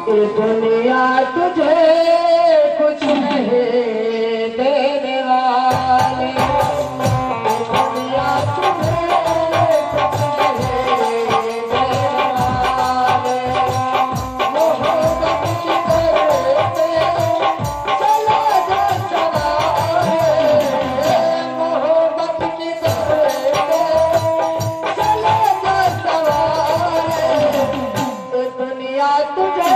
दुनिया तुझे कुछ नहीं देने वाली, दुनिया तुझे कुछ नहीं देने वाली। मोहब्बत की करते चला जा सवारे, मोहब्बत की करते चला जा सवारे। दुनिया तुझे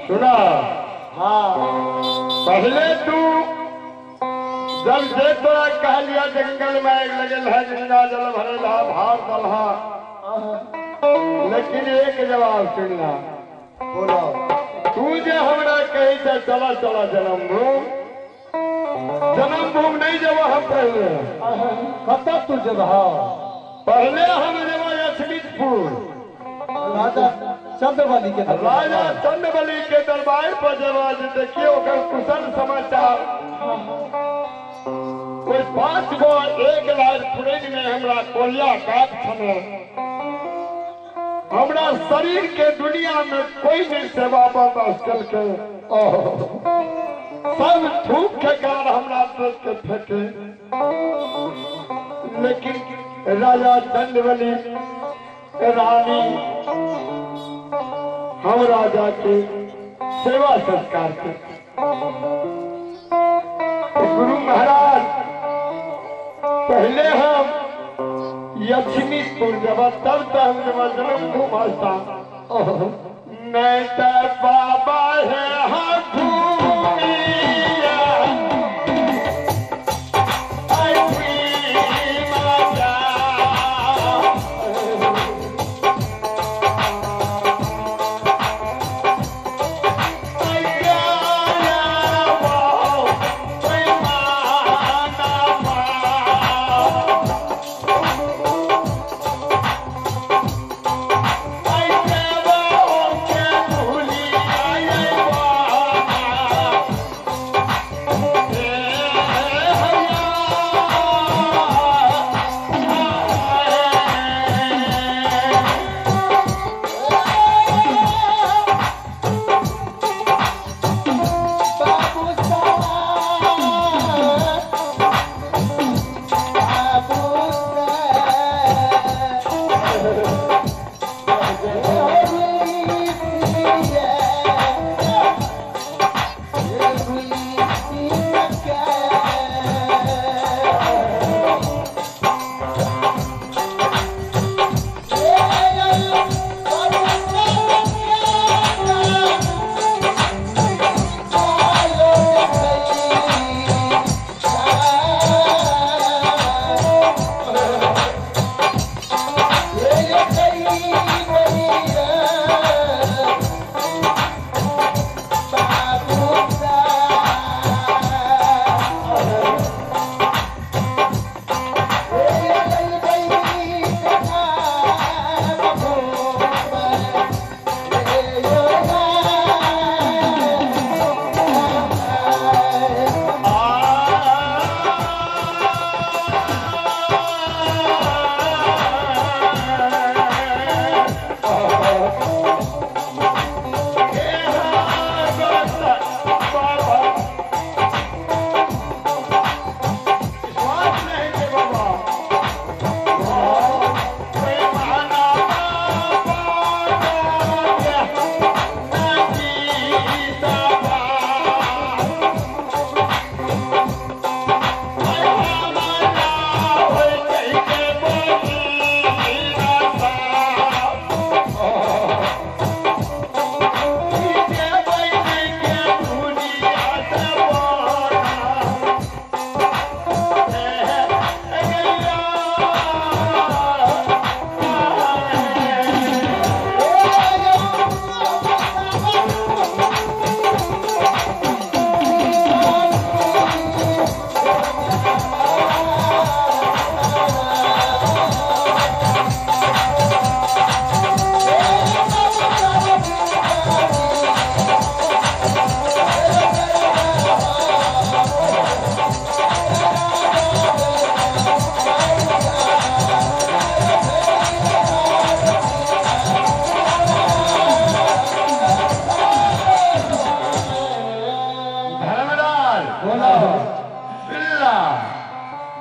सुना। हाँ, पहले तू जब से तोरा कह लिया जंगल में लगल है गंगा जल भरल है भार दलहा, लेकिन एक जवाब सुनना। बोलो तू जे हमरा कही से चला चला जन्मभूमि, जन्मभूमि नहीं जब हम पहले कत तू जब पहले हम जब लक्ष्मीपुर राजा चंद्रबली के राजा चंद्रबली के दरबार पर जब देखिए कुशल समाचार कोई 5 गो 1 लाख पुरैन में हमरा कोलिया काट छने, हमरा शरीर के दुनिया में कोई नहीं सेवा बर्दाश्त करके सब थूक के कारण हमरा देख के फेंके। लेकिन राजा चंद्रबली रानी हम राजा के सेवा सत्कार के गुरु महाराज पहले हम लक्ष्मीपुर जब तब तो हम जब जन्म घुमाता नहीं तो बाबा है भूलिया।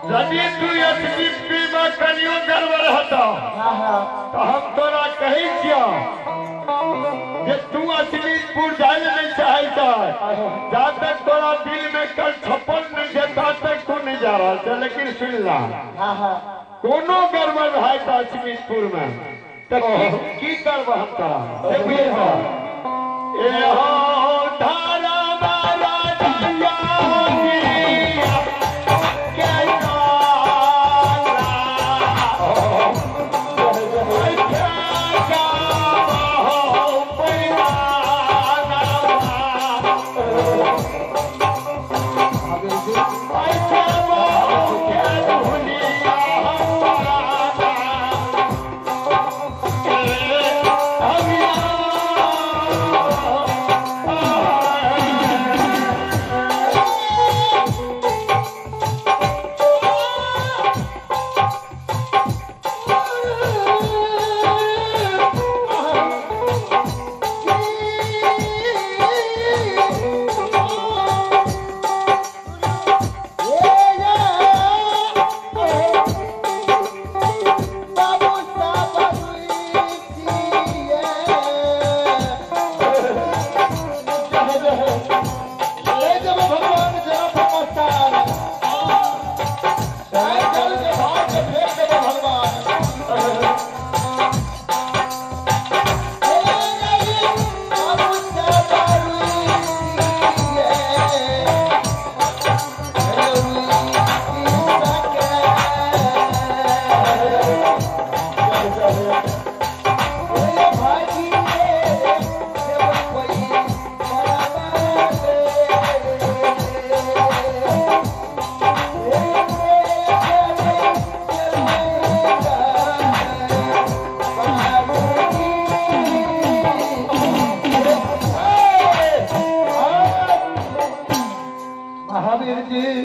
यदि तू एसडीपी में कनियो गड़बड़ हतो तो हम तोरा कहै छियो जे तू असलीपुर जाय ले नहीं चाहे छ, जा तक तोरा दिल में कल छप्पन नहीं छै ता तक तू नहीं जा रहा छै। लेकिन सुन ला, कोनो गड़बड़ है तो असलीपुर में तो की करब हम तोरा? ए हो।